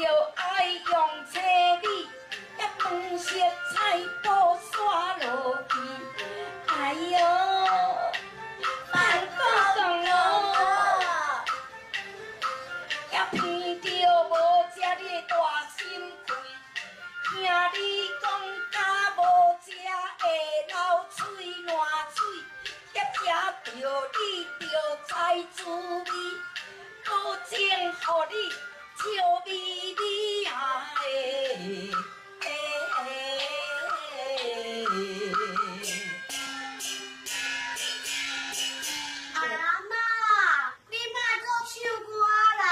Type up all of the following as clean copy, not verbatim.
著愛用青米，遐飯色菜脯煞落去。哎喲，范公哦，也偏著無食你的大心氣，聽你講甲無食會流喙爛水，也食著你著知滋味，保證予你笑眯眯啊！欸欸。阿嬤，你莫閣唱歌啦，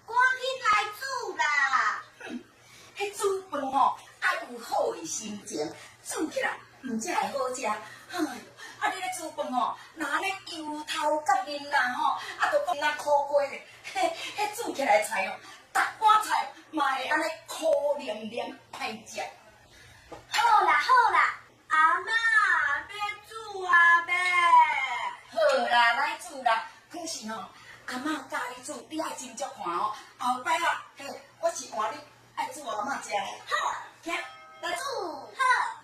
趕緊來煮啦！彼煮飯吼，愛有好的心情，煮起來毋才會好食。哎喲，啊你咧煮飯吼，若按呢油頭鉀面啦吼，啊就講若苦瓜咧，彼彼煮起來的菜哦，逐碗菜嘛會按呢苦黏黏歹食。好啦好啦，阿嬤欲煮啊未？好啦，來煮啦。可是吼，阿嬤教你煮，你愛斟酌看哦。後擺啊，嘿，我是換你愛煮予阿嬤食的。好，行，來煮好。